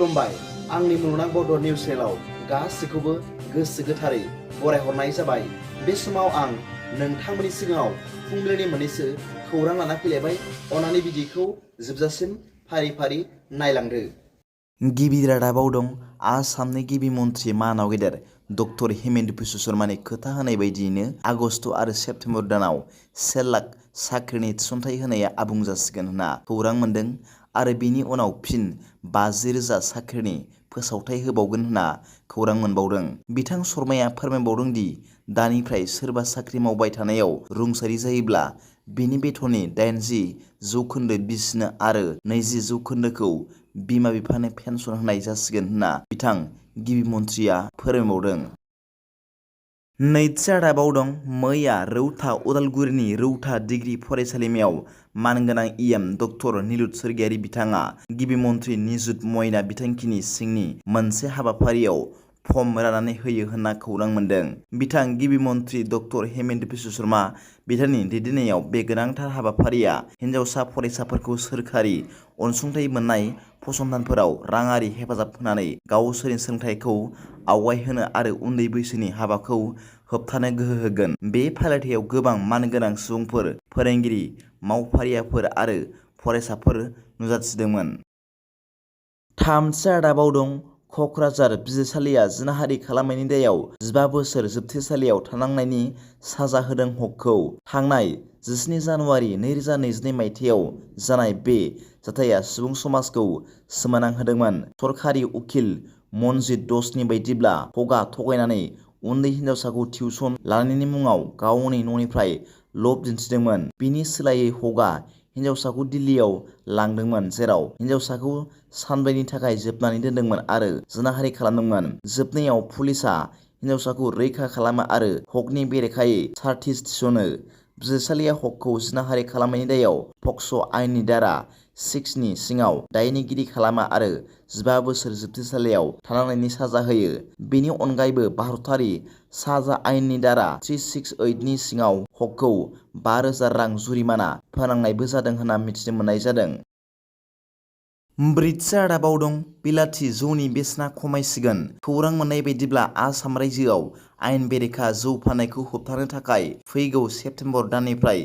खुलुमबाय आंनि मुलुगनां बड' निउस चेनेलाव गासैखौबो गोसो गोथारै बरायहरनाय जाबाय। बे समाव आं नोंथांमोननि सिगाङाव फुंबिलिनि मोननैसो खौरां लाना फैलायबाय। अन्नानै भिडिअखौ जोबजासिम फारि फारि नायलांदो। गिबि रादाबाव दं आसामनि गिबि मन्त्रि मानाव गेदेर डक्टर हेमेन्त बिश्व शर्मानि खोथा होनाय बायदियैनो आगस्ट आरो सेप्तेम्बर दानाव 1 लाख साख्रिनि थिसनथाइ होनाया आबुं जासिगोन होनना खौरां मोन्दों आरो बेनि उनाव फिन 50,000 साख्रिनि फोसावथाइ होबावगोन होनना खौरां मोनबावदों। बिथां शर्माया फोरमायबावदों दि दानिफ्राय सोरबा साख्रि मावबाय थानायाव रुंसारि जायोब्ला बिनि बेथननि 80% बिसिनो आरो 20% बिमा बिफानो पेन्सन होनाय जासिगोन होनना बिथां गिबि मन्थ्रिया फोरमायबावदों। नैथि रादाबाव दं मैया रौता उदालगुरिनि रौता डिग्री फरायसालिमायाव मानगोनां इएम डक्टर निलुत स्वर्गियारि बिथाङा गिबि मन्थ्रि निजुत मयना बिथांखिनि सिंनि मोनसे हाबाफारियाव फर्म राननानै होयो होनना खौरां मोन्दों। बिथां गिबि मन्थ्रि डक्टर हेमेन्त बिश्व शर्मा बिथांनि दैदेननायाव बे गोनांथार हाबाफारिया हिन्जावसा फरायसाफोरखौ सोरखारि अनसुंथाइ मोननाय फसंथानफोराव राङारि हेफाजाब होनानै गावसोरनि सोलोंथाइखौ आवगायहोनो आरो उन्दै बैसोनि हाबाखौ होबथानो गोहो होगोन। बे फालिथायाव गोबां मानगोनां सुबुंफोर, फोरोंगिरि, मावफारियाफोर आरो फरायसाफोर नुजाथिदोंमोन। थामथि रादाबाव दं क'क्राझार बिजिरसालिया जिनाहारि खालामनायनि दायाव 15 बोसोर जोबथेसालियाव थानांनायनि साजा होदों हकखौ। थांनाय 17 जानुवारि 2022 मायथाइयाव जानाय बे जाथाया सुबुं समाजखौ सोमोनांहोदोंमोन। सरखारि उखिल मनजित दसनि बायदिब्ला हकआ थगायनानै उन्दै हिन्जावसाखौ टिउसन लानायनि मुङाव गावनि न'निफ्राय लब दिन्थिदोंमोन। बिनि सोलायै हकआ हिन्जावसाखौ दिल्लीयाव लांदोंमोन जेराव हिन्जावसाखौ सानब्रैनि थाखाय जोबनानै दोनदोंमोन आरो जिनाहारि खालामदोंमोन। जोबनायाव पुलिसआ हिन्जावसाखौ रैखा खालामो आरो हकनि बेरेखायै चार्जसिट थिसनो। बिजिरसालिया हकखौ जिनाहारि खालामनायनि दायाव पक्स' आयेननि धारा 6 नि सिङाव दायनिगिरि खालामो आरो 15 बोसोर जोबथेसालियाव थानांनायनि साजा होयो। बेनि अनगायैबो भारतारि साजा आयेननि धारा 368 नि सिङाव हकखौ 5,000 रां जुरिमाना फोनांनायबो जादों होनना मिथिनो मोननाय जादों। ब्रैथि रादाबाव दं बिलाथि जौनि बेसेना खमायसिगोन। खौरां मोननाय बायदिब्ला आसाम रायजोआव आयेन बेरेखा जौ फाननायखौ होबथानो थाखाय फैगौ सेप्तेम्बर दाननिफ्राय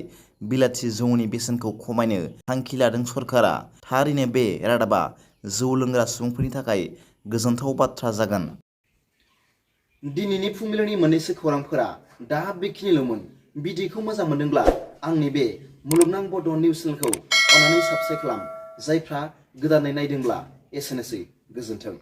बिलाथि जौनि बेसेनखौ खमायनो थांखि लादों सरकारा। थारैनो बे रादाबा जौ लोंग्रा सुबुंफोरनि थाखाय गोजोनथाव बाथ्रा जागोन। दिनैनि फुंबिलिनि मोननैसो खौरांफोरा दा बेखिनिल'मोन। भिडिअखौ मोजां मोनदोंब्ला आंनि बे मुलुगनां बड' निउस चेनेलखौ अन्नानै साबस्क्राइब खालाम। जायफ्रा गोदानै नायदोंब्ला एसेनोसै, गोजोन्थों।